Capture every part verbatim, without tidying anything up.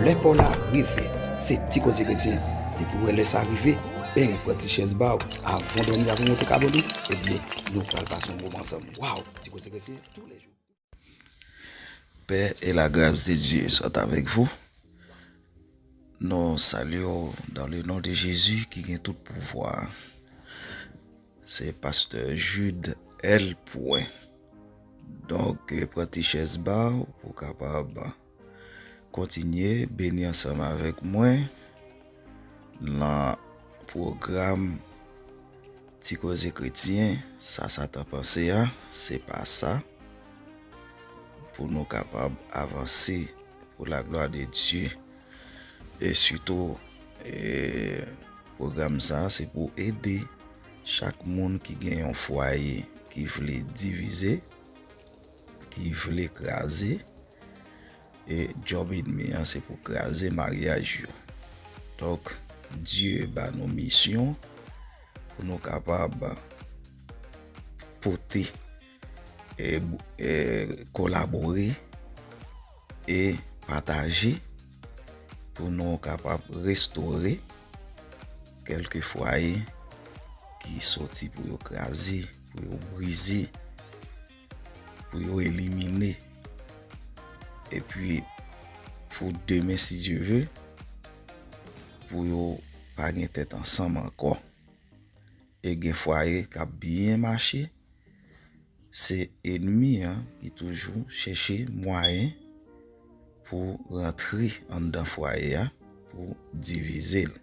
Lè pa w la rive, se Ti Koze Kretyen. Depi w wè lè sa rive, beng, pran ti chèz ba w, avan w dòmi, avan w monte kab ou, ebyen, nou pral pase yon moman ansanm. Waw, Ti Koze Kretyen, toulejou. Paix et la grâce de Dieu soit avec vous. Nou salye w dans le nom de Jésus ki gen tout pouvwa. Se pastè Jude L. Pwen. Donk, eh, pran ti chèz ba w pou w kapab kontinye beni ansanm avèk mwen nan pwogram Ti Koze Kretyen. Sa Satan panse a, se pa sa. Pou nou kapab avanse pour la gloire de Dieu. E sitou, e, pwogram sa a se pou ede chak moun ki gen yon fwaye ki vle divize, ki vle kraze, e djòb ènmi an se pou kraze maryaj yo. Donk, Dye ba nou misyon pou nou kapab pote, e, e, kolabore e pataje pou nou kapab restore kèlke fwaye ki soti pou yo kraze, pou yo brize, pou yo elimine. Epi, pou demen, si Dye ve, pou yo pa gen tèt ansanm ankò. E gen fwaye k ap byen mache, se ènmi an ki toujou chèche mwayen pou rantre anndan fwaye a, pou divize l.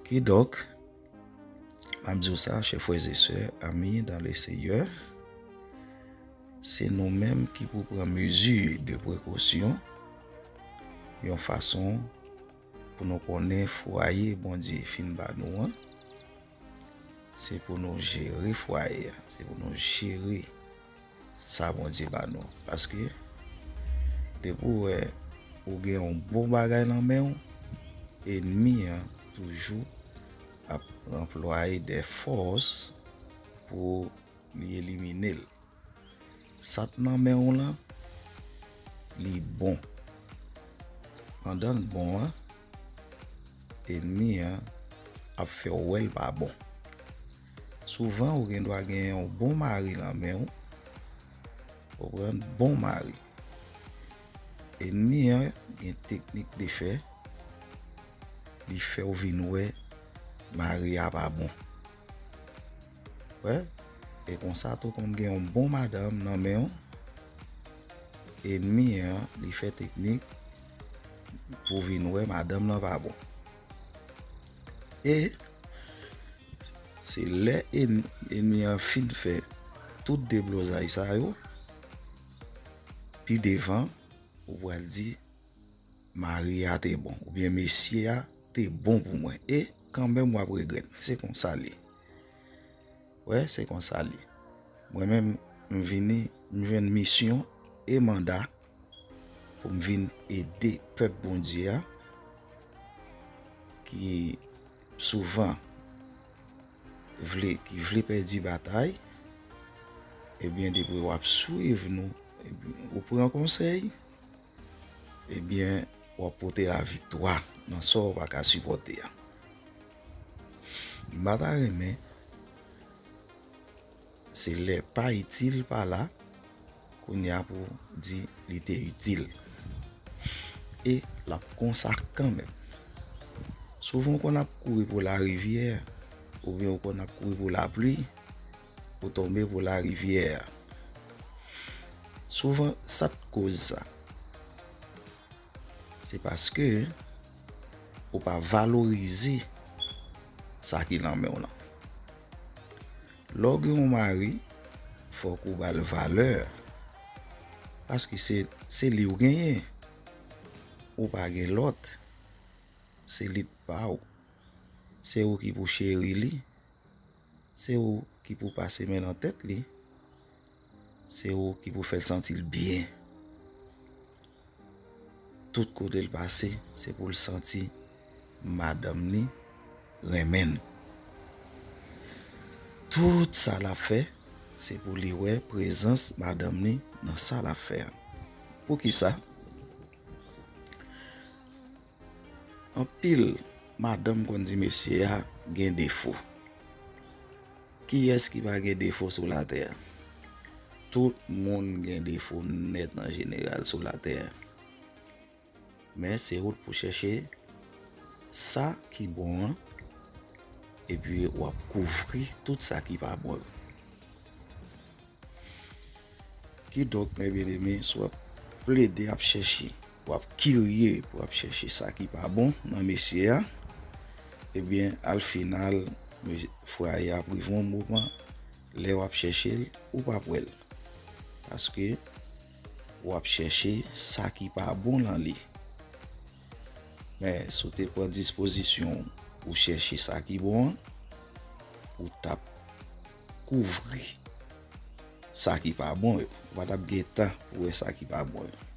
Kidonk, m ap di w sa, chè frè e sè, ami dans le Seigneur, se nou menm ki pou pran mezi de prekosyon, yon fason pou nou konnen fwaye Bondye fin ba nou an, se pou nou jere fwaye a, se pou nou jere sa Bondye ba nou. Paske, depi w wè ou gen yon bon bagay nan men w, ènmi an toujou ap anplwaye de fòs pou li elimine l. Sa k nan men w lan, li bon. Pandan l bon an, ènmi an ap fè w wè l pa bon. Souvan, ou gen dwa gen yon bon mari nan men w, ou pran bon mari. Ènmi an gen teknik li fè, li fè w vin wè mari a pa bon. Wè, e konsa tou konn gen yon bon madanm nan men w, ènmi an, li fè teknik pou vin wè madanm nan pa bon. E se lè èn-, ènmi an fin fè tout deblozay sa yo, pi devan, ou pral di, mari a te bon, oubyen mesye a te bon pou mwen. E kanmenm w ap regrèt. Se konsa l ye. Wè, se konsa l ye. Mwen menm, m vini, m jwenn misyon e manda pou m vin ede pèp Bondye a, ki souvan vle, ki vle pèdi batay. Ebyen, depi w ap swiv nou, ebyen, ou pran konsèy, ebyen, w ap pote laviktwa nan sa w pa ka sipòte a. M pa ta renmen se lè pa itil pa la, kounye a pou di li te itil. E l ap konsa kanmenm. Souvan w konn ap kouri pou larivyè, oubyen w konn ap kouri pou lapli, ou tonbe pou larivyè a. Souvan, sa k koz sa? Se paske ou pa valorize sa ki nan men w lan. Lè w gen yon mari, fòk ou ba l valè, paske se, se li w genyen. Ou pa gen lòt. Se li k pa w. Se ou ki pou cheri li. Se ou ki pou pase men nan tèt li. Se ou ki pou fè l santi l byen. Tout kote l pase, se pou l santi madanm li renmen l. Tout sa l ap fè, se pou li wè prezans madanm li nan sa l ap fè a. Poukisa? Anpil madanm konn di mesye a gen defo. Kiyès ki pa gen defo sou latè a? Tout moun gen defo nèt an jeneral sou latè a. Men se ou pou chèche sa ki bon an, epi w ap kouvri tout sa ki pa bon yo. Kidonk, mè byeneme, si w ap plede ap chèche, w ap kirye pou w ap chèche sa ki pa bon nan mesye a, ebyen, al final, me- fwaye a ap rive yon moman, lè w ap chèche l, ou p ap wè l. Paske w ap chèche sa ki pa bon nan li. Men, si w te pran dispozisyon ou chèche sa ki bon an, ou t ap kouvri sa ki pa bon yo. Ou pa t ap gen tan pou wè sa ki pa bon yo.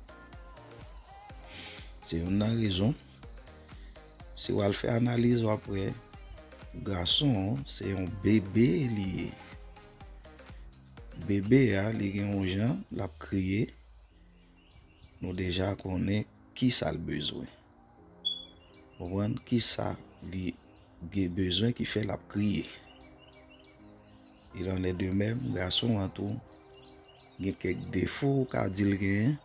Se youn nan rezon. Si w al fè analiz, w ap wè gason an, se yon bebe li ye. Bebe a, li gen yon jan, l ap kriye. Nou deja konnen ki sa l bezwen. Konprann ki sa li gen bezwen ki fè l ap kriye. Il en est de même, gason an tou, gen kèk defo ou ka di l genyen,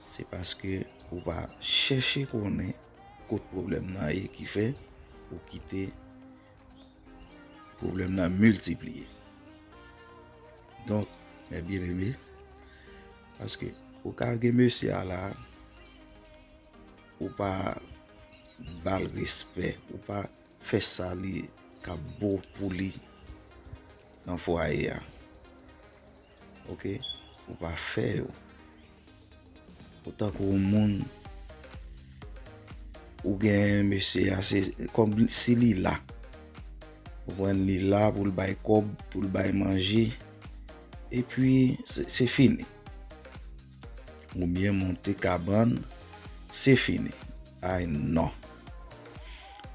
se paske ou pa chèche konnen kot pwoblèm nan ye ki fè ou kite pwoblèm nan miltipliye. Donk, mè byeneme, paske ou ka gen mesye a la, ou pa ba l respè, ou pa fè sa li ka bo pou li nan fwaye a. Oke? Ou pa fè yo. Ou tankou yon moun, ou gen mesye a, se kòm si li la. Ou konprann, li la pou l bay kòb, pou l bay manje. Epi, se, se fini. Oubyen monte kabann, se fini. Ay non.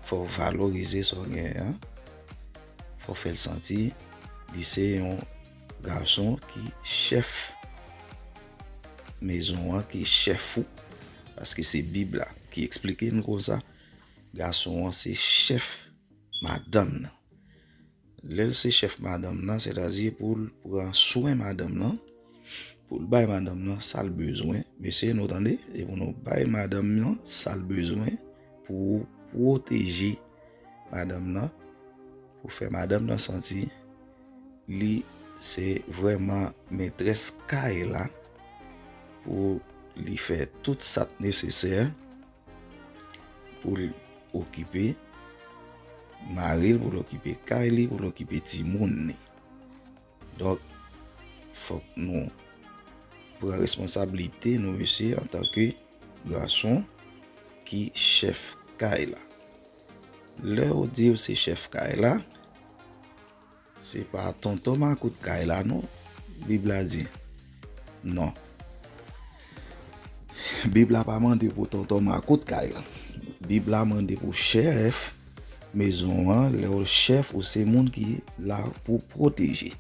Fò w valorize sa w genyen an. Fò w fè l santi li se yon gason ki chèf mezon an, ki chèf ou. Paske se Bib la ki eksplike n konsa. Gason an se chèf madanm nan. Lè l se chèf madanm nan, sètadi pou l pran swen madanm nan, pou l bay madanm nan sa l bezwen. Mesye, nou tande, e pou nou bay madanm nan sa l bezwen pou pwoteje madanm nan, pou fè madanm nan santi li se vrèman metrès kay la, pou li fè tout sa k nesesè pou l okipe mari l, pou l okipe kay li, pou l okipe timoun li. Donk, fòk nou pran responsablite nou, mesye, antanke gason ki chèf kay la. Lè w di w se chèf kay la, se pa tonton makout kay la, non. Bib la di, non. Bib la pa mande pou tonton makout kay la. Bib la mande pou chèf mezon an, lè w chèf, ou se moun ki la pou pwoteje.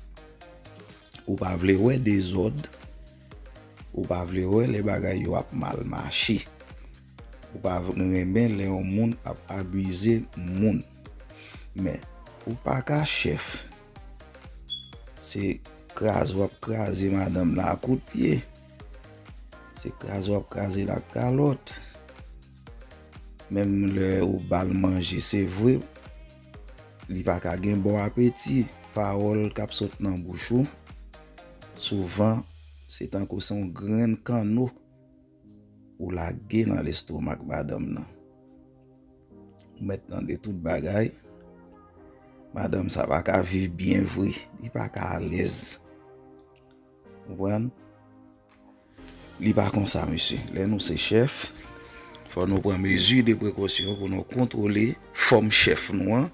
Ou pa vle wè dezòd, ou pa vle wè lè bagay yo ap mal mache. Ou pa renmen lè yon moun ap abize moun. Men, ou pa ka chèf. Se kraze w ap kraze madanm nan ak kout pye. Se kraze w ap kraze l ak kalòt. Menm lè ou ba l manje, se vre, li pa ka gen bon apeti. Pawòl k ap sot nan bouch ou, souvan, se tankou se yon grenn kanno ou lage nan lestomak madanm nan. Ou mèt tande tout bagay. Madanm sa pa ka viv byen vre. Li pa ka alèz. Konprann? Li pa konsa, mesye. Lè nou se chèf, fò nou pran mezi de prekosyon pou nou kontwole fòm chèf nou an.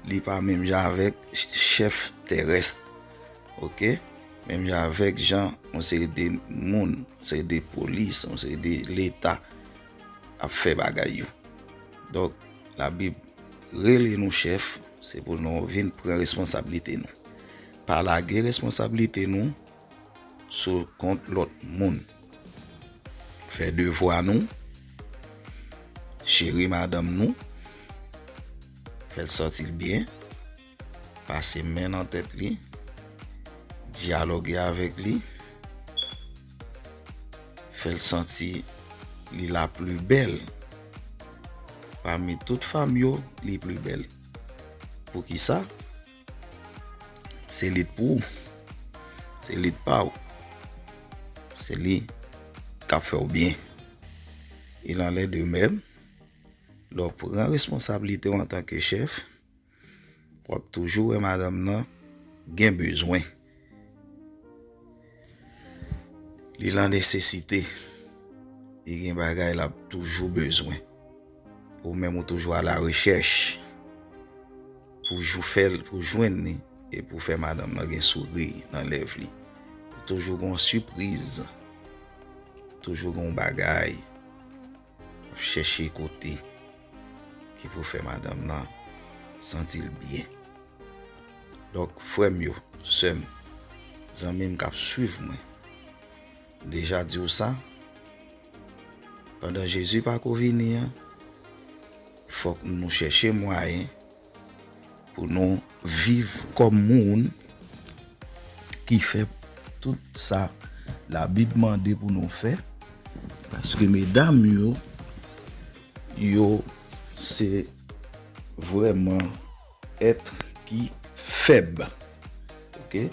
Li pa menm jan avèk ch- chèf terès. Oke? Menm jan avèk jan yon seri de moun, yon seri de polis, yon seri de leta ap fè bagay yo. Donk, Labib rele nou chèf, se pou nou vin pran responsablite nou. Pa lage responsablite nou sou kont lòt moun. Fè devwa nou. Cheri madanm nou, fè l santi l byen, pase men nan tèt li, dyaloge avèk li, fè l santi li la pli bèl. Pami tout fanm yo, li pli bèl. Poukisa? Se li t pou ou. Se li t pa w. Se li k ap fè w byen. Il en est de même, lè w pran responsablite w antanke chèf, w ap toujou wè madanm nan gen bezwen. Li lan nesesite. Li gen bagay l ap toujou bezwen. Ou menm ou toujou a la rechèch pou jou fè l, pou jwenn li, e pou fè madanm nan gen souri nan lèv li. Ou toujou gen yon sipriz. Ou toujou gen yon bagay. W ap chèche kote ki pou fè madanm nan santi l byen. Donk, frè m yo, sè m, zanmi m k ap swiv mwen, m deja di w sa, pandan Jezi pako vini an, fòk nou chèche mwayen pou nou viv kòm moun ki fè tout sa Labib mande pou nou fè, paske medam yo, yo se vrèman èt ki fèb. Oke?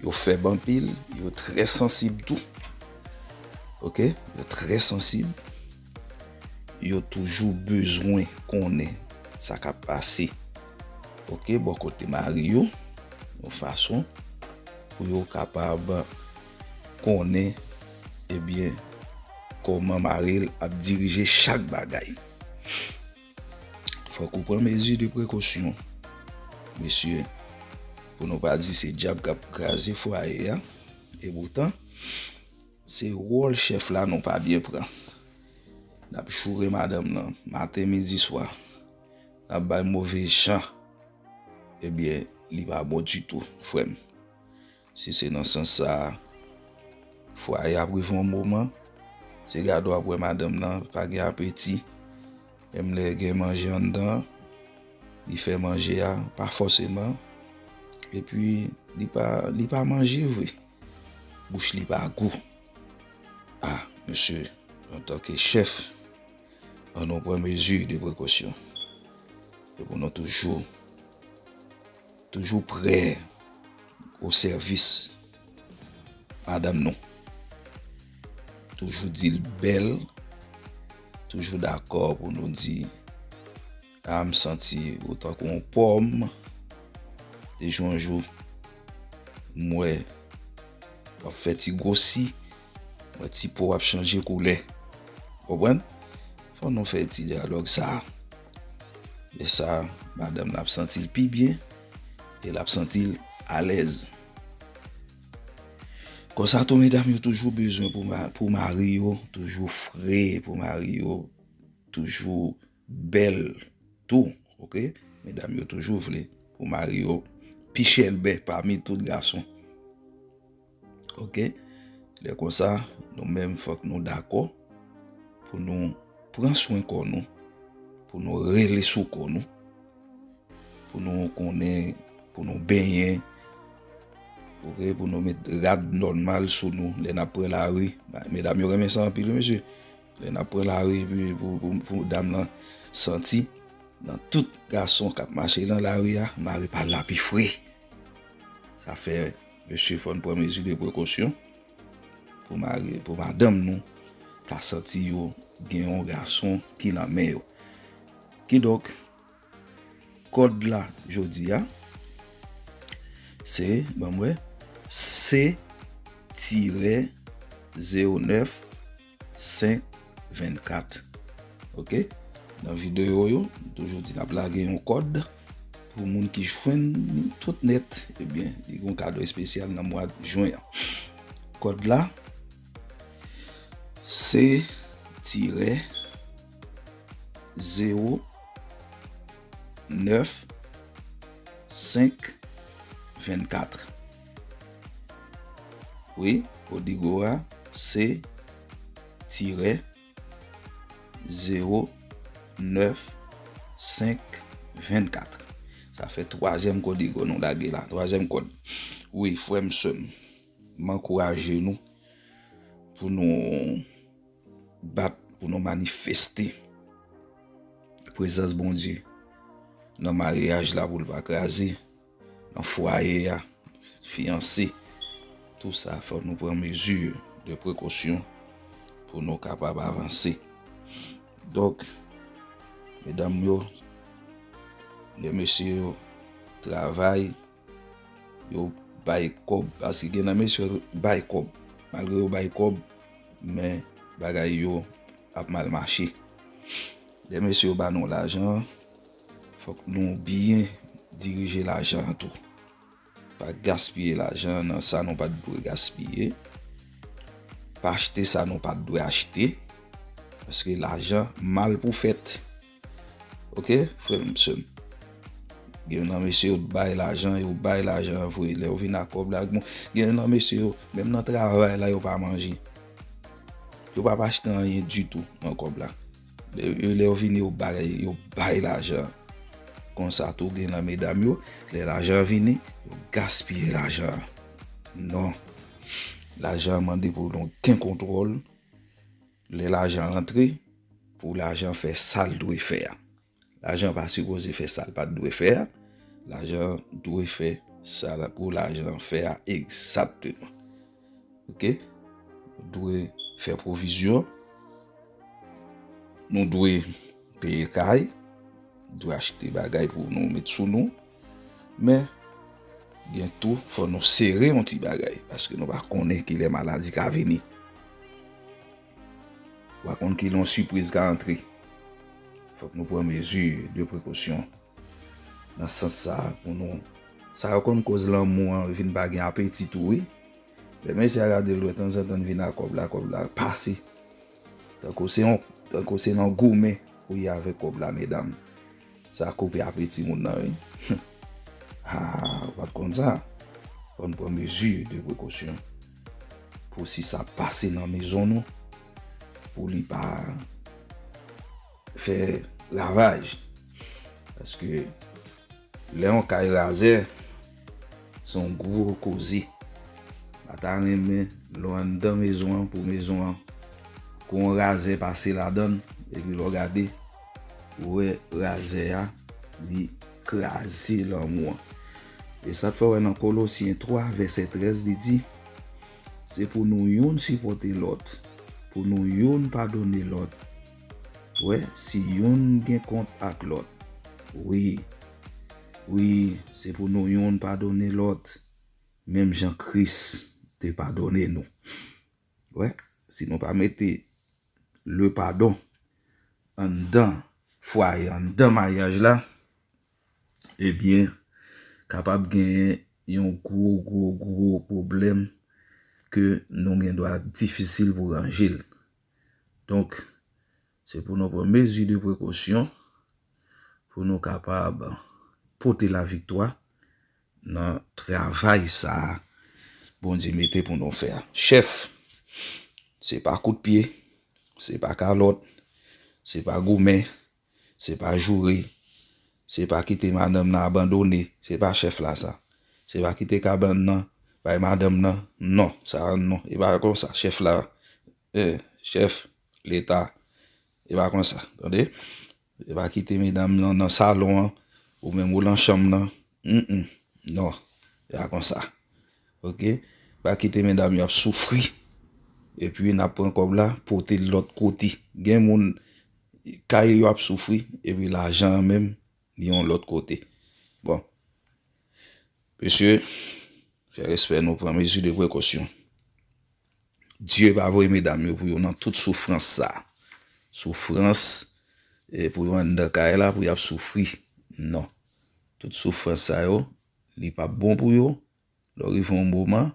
Yo fèb anpil, yo trè sansib tou. Oke? Yo trè sansib. Yo toujou bezwen konnen sa k ap pase. Oke? Bò kote mari yo, yon fason pou yo kapab konnen, ebyen, kòman mari l ap dirije chak bagay. Fòk ou pran mezi de prekosyon, mesye, pou nou pa di se dyab k ap kraze fwaye a. Epoutan, se wòl chèf la nou pa byen pran. N ap joure madanm nan, maten, midi, swa. N ap ba l move jan. Ebyen, li pa bon ditou, frè m. Si se nan sans sa a, fwaye ap rive yon moman, se gade w ap wè madanm nan pa gen apeti, menm lè gen manje anndan, li fè manje a, pa fòseman, epi li pa, li pa manje vre, bouch li pa gou. A, mesye, antanke chèf, ann nou pran mezi de prekosyon. E pou nou toujou, toujou prè o sèvis madanm nou. Toujou di l bèl, toujou dakò pou nou di, a, m santi ou tankou yon pòm. De jou an jou, m wè w ap fè ti gwosi, m wè ti po w ap chanje koulè. Konprann? Fò nou fè ti dyalòg sa a. Lè sa a, madanm nan ap santi l pi byen e l ap santi l alèz. Konsa tou, medam yo toujou bezwen pou ma-, pou mari yo toujou fre, pou mari yo toujou bèl tou, oke? Medam yo toujou vle pou mari yo pi chèlbè pami tout gason. Oke? Lè konsa, nou menm fòk nou dakò pou nou pran swen kò nou, pou nou rele sou kò nou, pou nou konnen, pou nou benyen, oke, pou nou met rad nòmal sou nou lè n ap pran lari. Medam yo renmen sa anpil, wi, mesye. Lè n ap pran lari, epi pou, pou, pou dam nan santi, nan tout gason k ap mache nan lari a, mari pa l la pi fre. Sa fè, mesye, fò n pran mezi de prekosyon pou mari, pou madanm nou ka santi yo gen yon gason ki nan men yo. Kidonk, kòd la jodi a, se, ban m wè, se tirè zewo nèf senk vennkat. Oke? Nan videyo yo, m toujou di n ap lage yon kòd pou moun ki jwenn li tout nèt, ebyen, li gen yon kado espesyal nan mwa jen an. Kòd la, se tirè zewo nèf senk vennkat. Wi, kòd Tigo a, se tirè zewo nèf senk vennkat. Sa fè twazyèm kòd Ego nou lage la. Twazyèm kòd. Wi, frè m, sè m, m ankouraje nou pou nou bat, pou nou manifeste prezans Bondye nan maryaj la, pou l pa kraze, nan fwaye a, fiyanse. Tou sa, fò nou pran mezi de prekosyon pou nou kapab avanse. Donk, medam yo, gen mesye yo travay, yo bay kòb, paske gen nan mesye yo bay kòb. Malgre yo bay kòb, men bagay yo ap mal mache. Lè mesye yo ba nou lajan, fòk nou byen dirije lajan an tou. Pa gaspiye lajan nan sa nou pa t dwe gaspiye. Pa achte sa nou pa t dwe achte. Paske lajan mal pou fèt. Oke, frè m, sè m. Gen nan mesye yo bay lajan, yo bay lajan vre. Lè yo vin ak kòb la, bon, gen nan mesye yo, menm nan travay la, yo pa manje. Yo pa pa achte anyen ditou nan kòb la. Lè, lè yo vini, yo bay, yo bay lajan. Konsa tou, gen nan medam yo, lè lajan vini, yo gaspiye lajan. Non. Lajan mande pou nou gen kontwòl. Lè lajan rantre, pou lajan fè sa l dwe fè a. Lajan pa sipoze fè sa l pa t dwe fè a. Lajan dwe fè sa l, pou lajan fè a egzakteman. Oke? Nou dwe fè pwovizyon. Nou dwe peye kay. Dwe achte bagay pou nou met sou nou. Men, gen tou, fò nou sere yon ti bagay. Paske nou pa konnen kilè maladi ka vini. Ou pa konn kilè yon sipriz ka antre. Fòk nou pran mezi de prekosyon nan sans sa a pou nou. Sa yo konn koz lanmou an vin pa gen apeti tou, wi. Lè mesye a gade l, wè tanzantan n vin ak kòb la, kòb la pase. Tankou se yon, tankou se nan goumen ou ye avèk kòb la, medam. Sa koupe apeti moun nan, wi. Ah, ou pa t konn sa? Fò n pran mezi de prekosyon pou si sa pase nan mezon nou, pou li pa fè ravaj. Paske lè yon kay razè, se yon gwo koze. M pa ta renmen lè w anndan mezon an pou mezon an, pou yon razè pase ladan l, epi lè w gade, ou wè razè a, li kraze lanmou an. E sa k fè w wè nan Kolosyen twa, vèsè trèz, li di, se pou nou youn sipòte lòt, pou nou youn padone lòt. Wè, si youn gen kont ak lòt. Wi, wi, se pou nou youn padone lòt, menm jan Kris te padone nou. Wè, si nou pa mete le padon anndan fwaye, anndan maryaj la, ebyen, kapab genyen yon gwo, gwo, gwo pwoblèm ke nou gen dwa difisil pou ranje l. Donk, se pou nou pran mezi de prekosyon pou nou kapab pote laviktwa nan travay sa a Bondye mete pou nou fè a. Chèf, se pa kout pye, se pa kalòt, se pa goumen, se pa joure, se pa kite madanm nan abandone, se pa chèf la sa. Se pa kite kabann nan bay madanm nan. Non, sa non, e pa konsa chèf la, eh, chèf, leta, e pa konsa, tande? E pa kite medam nan nan salon an, ou menm ou lan chanm nan. Mm, mm. Non, e pa konsa. Oke? Pa kite medam yo ap soufri. Epi n ap pran kòb la, pote l lòt kote. Gen moun, kay yo ap soufri, epi lajan an menm, li yon lòt kote. Bon. Mesye, fè respè nou, pran mezi de prekosyon. Dye pa voye medam yo pou yo nan tout soufrans sa. Soufrans, e pou yo anndan kay la, pou y ap soufri. Non. Tout soufrans sa yo, li p ap bon pou yo. Lè w rive yon moman,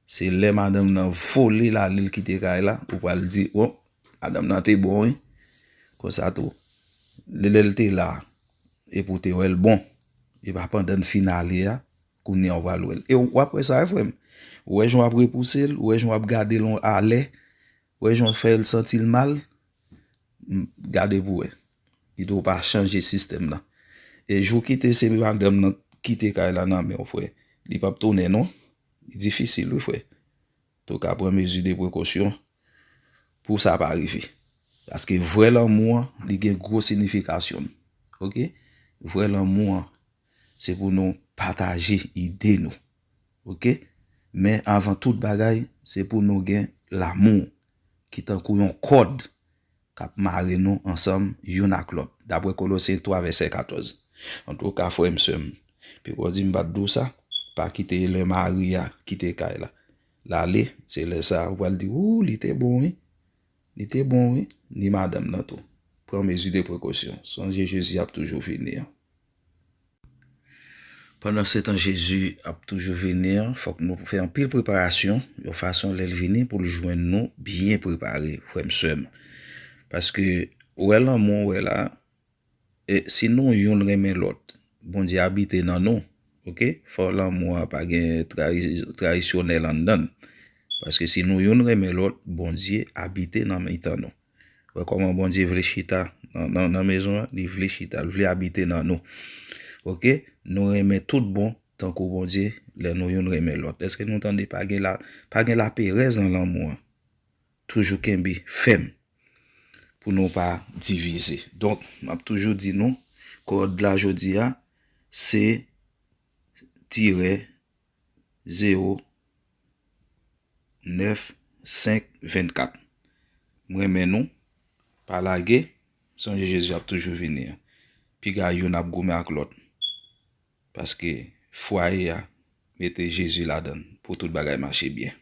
se lè madanm nan vole l ale, l kite kay la, ou pral di, o, madanm nan te bon, wi. Konsa tou, lè, lè l te la, epi w te wè l bon, e pa pandan l fin ale a, kounye a w pral wè l. E w ap wè sa, wi, frè m. Ou wè jan w ap repouse l, ou wè jan w ap gade l alè, ou wè jan w ap fè l santi l mal, m, gade pou w wè. Li di w pa chanje sistèm nan. E jou kite se madanm nan kite kay la nan men w, frè, li p ap tounen non. Li difisil wi, frè. Antouka, pran mezi de prekosyon pou sa pa rive. Paske vrè lanmou an, li gen gwo sinifikasyon l. Oke? Vrè lanmou an, se pou nou pataje ide nou. Oke? Men avan tout bagay, se pou nou gen lanmou ki tankou yon kòd k ap mare nou ansanm youn ak lòt, dapre Kolosyen twa vèsè katòz. Antouka, frè m, sè m, piga w di m pa t di w sa, pa kite lè mari a kite kay la, l ale, se lè sa a ou pral di, ou, li te bon wi, li te bon wi, ni madanm nan tou. Pran mezi de prekosyon, sonje Jezi ap toujou vini an. Pandansetan Jezi ap toujou vini an, fòk nou fè anpil preparasyon, yon fason lè l vini pou l jwenn nou byen prepare, frè m, sè m. Paske, ou wè lanmou, ou wè la, e si nou youn renmen lòt, Bondye abite nan nou, oke? Fò lanmou a pa gen trayi-, trayisyonèl anndan l. Paske si nou youn renmen lòt, Bondye abite nan mitan nou. Wè kòman Bondye vle chita nan, nan, nan mezon an? Li vle chita, li vle abite nan nou. Oke? Nou renmen tout bon, tankou Bondye, lè nou youn renmen lòt. Èske nou tande? Pa gen la, pa gen laperèz nan lanmou an. Toujou kenbe fèm pou nou pa divize. Donk, m ap toujou di nou, kòd la jodi a, se tirè zewo nèf senk vennkat. M renmen nou, pa lage, sonje Jezi ap toujou vini an. Piga youn ap goumen ak lòt. Paske fwaye a, mete Jezi ladan l pou tout bagay mache byen.